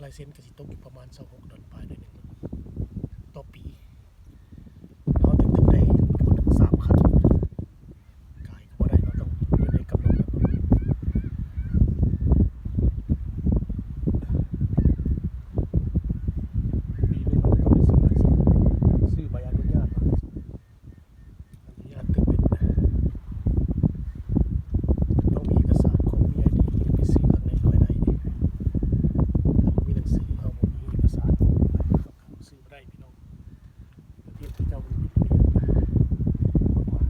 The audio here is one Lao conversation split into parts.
ລາຍເຊັນກໍຊິຕົກຢູ່ປະມານຊາວຫົກດອນປາຍໜ້ອຍໜຶ່ງເນາະ ຕໍ່ປີ. ເຮົາຈຶ່ງໄດ້ຜູ້ໜຶ່ງສາມຄັນ ກາຍກໍບໍ່ໄດ້ເນາະ ຕ້ອງຢູ່ໃນກຳນົດນັ້ນເນາະ. ປີໜຶ່ງເຮົາກໍຕ້ອງໄດ້ຊື້ໃບ ຊື້ໃບອະນຸຍາດເນາະ. ອະນຸຍາດຕຶກເບັດ ຕ້ອງມີເອກະສານຂອງ ມີ ໄອ ດີ ເຮັດໄປຊື້ຂ້າງໃນກໍໄດ້. ບໍ່ມີໜັງສື ເຮົາບໍ່ມີເອກະສານ ເຮົາຊື້ບໍ່ໄດ້ພີ່ນ້ອງ. ປະເທດເຂົາເຈົ້າມັນຜິດລະບຽບ ກົດໝາຍ.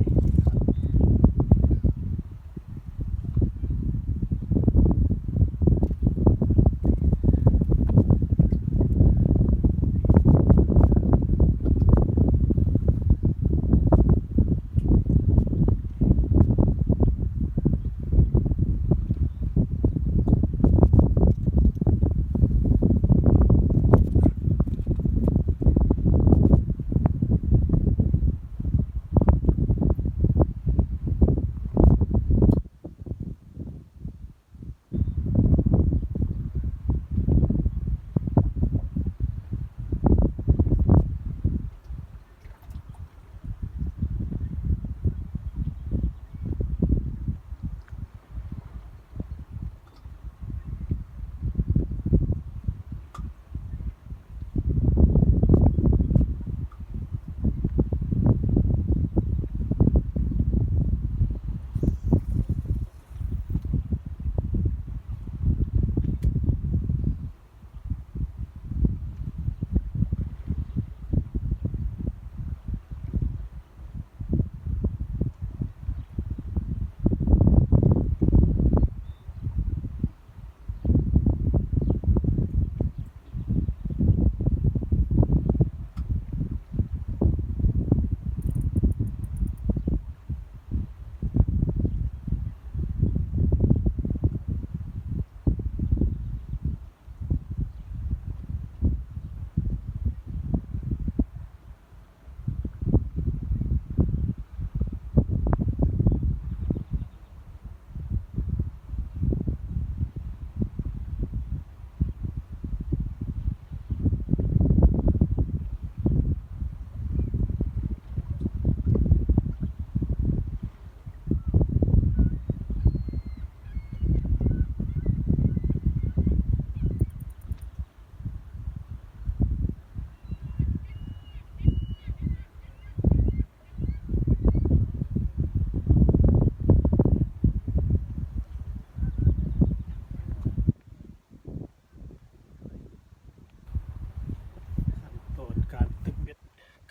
ຂັ້ນຕອນການຕຶກເບັດ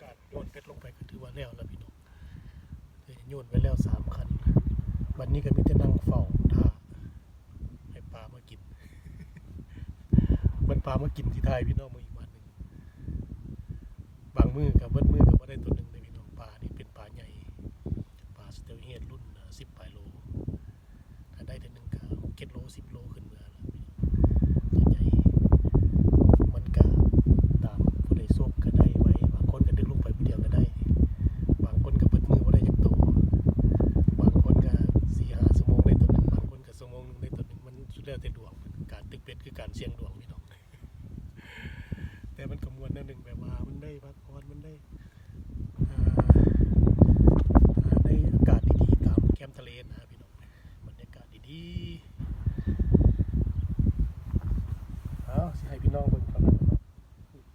ການໂຍນເບັດລົງໄປກໍຖືວ່າແລ້ວລະພີ່ນ້ອງ. ໂຍນໄປແລ້ວສາມຄັນ ບັດນີ້ກໍມີແຕ່ນັ່ງເຝົ້າຖ້າໃຫ້ປາມາກິນ. ບັດປາມາກິນຊິຖ່າຍໃຫ້ພີ່ນ້ອງເບິ່ງອີກບາດໜຶ່ງ. ບາງມື້ກໍເບິດມື້ກໍບໍ່ໄດ້ຕົວໜຶ່ງເດ້ພີ່ນ້ອງ. ປານີ້ເປັນປາໃຫຍ່ ປາສະເຕວເຮດ ລຸ້ນສິບປາຍໂລ. ຖ້າໄດ້ເທື່ອໜຶ່ງກໍຫົກເຈັດໂລ ສິບໂລຂຶ້ນເມືອແລ້ວ ໂຕໃຫຍ່. ມັນກະຕາມຜູ້ໃດໂຊກກະໄດ້ໄວ, ບາງຄົນກະດຶກລົງໄປຜູ້ດຽວກະໄດ້, ບາງຄົນກະເບິດມື້ບໍ່ໄດ້ຈັກໂຕ, ບາງຄົນກະສີ່ຫ້າຊົ່ວໂມງໄດ້ໂຕໜຶ່ງ, ບາງຄົນກະຊົ່ວໂມງໜຶ່ງໄດ້ໂຕໜຶ່ງ. ມັນສຸດແລ້ວແຕ່ດວງ, ການຕຶກເບັດຄືການສ່ຽງດວງພີ່ນ້ອງ. ແຕ່ມັນກະມ່ວນແນວໜຶ່ງ ແບບວ່າມັນໄດ້ພັກຜ່ອນ, ມັນໄດ້ ອ່າ ອ່າ ໄດ້ອາກາດດີໆ ຕາມແຄມທະເລນະພີ່ນ້ອງ, ບັນຍາກາດດີໆ. ເອົາ ຊິໃຫ້ພີ່ນ້ອງເບິ່ງເທົ່ານັ້ນເນາະ.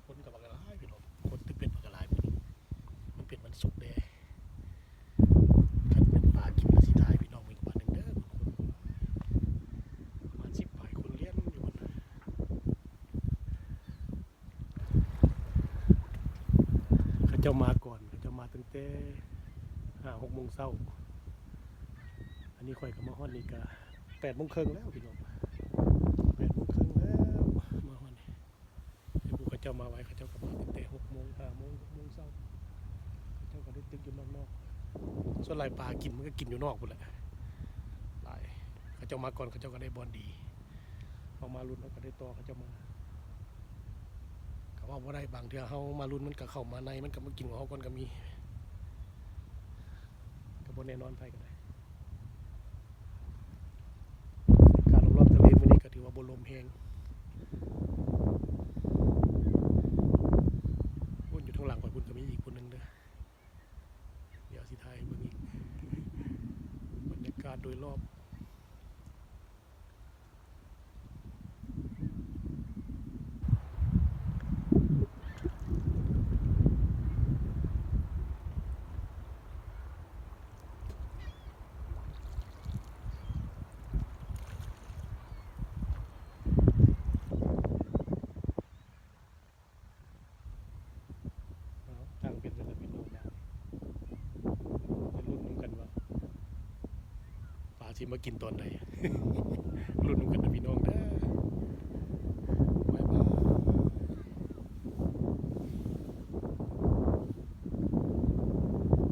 ຄົນກໍບັກຫຼາຍພີ່ນ້ອງ, ຄົນຕຶກເບັດບັກຫຼາຍມື້ນີ້, ມັນເປັນວັນສຸກເດ້. ຄັນແມ່ນປາກິນລະຊິຖ່າຍໃຫ້ພີ່ນ້ອງເບິ່ງບາດໜຶ່ງເດີ. ປະມານສິບປາຍຄົນລຽນຢູ່ຫັ້ນ. ເຂົາເຈົ້າມາກ່ອນ, ເຂົາເຈົ້າມາຕັ້ງແຕ່ຫ້າຫົກໂມງເຊົ້າ. ອັນນີ້ຂ້ອຍກໍມາຮອດນີ້ກໍແປດໂມງເຄິ່ງແລ້ວພີ່ນ້ອງ, ແປດໂມງເຄິ່ງແລ້ວ ມາຮອດນີ້. ແຕ່ຜູ້ເຂົາເຈົ້າມາໄວ, ເຂົາເຈົ້າກໍມາຕັ້ງແຕ່ຫົກໂມງ ຫ້າໂມງ ຫົກໂມງເຊົ້າ. ເຂົາເຈົ້າກໍໄດ້ຕຶກຢູ່ນອກໆ. ສ່ວນຫຼາຍປາກິນມັນກໍກິນຢູ່ນອກພຸ້ນແຫຼະ ຫຼາຍ. ເຂົາເຈົ້າມາກ່ອນ ເຂົາເຈົ້າກໍໄດ້ບ່ອນດີ, ເຮົາມາລຸ້ນເຮົາກໍໄດ້ຕໍ່ເຂົາເຈົ້າມາ. ກໍເວົ້າບໍ່ໄດ້, ບາງເທື່ອເຮົາມາລຸ້ນມັນກໍເຂົ້າມາໃນ, ມັນກໍມາກິນຂອງເຮົາກ່ອນກໍມີ, ກໍບໍ່ແນ່ນອນໃຜກໍໄດ້. ອາກາດລອບໆທະເລມື້ນີ້ກໍຖືວ່າບໍ່ລົມແຮງ, ມາກິນຕອນໃດ ລຸ້ນນຳກັນເດີພີ່ນ້ອງເດີ.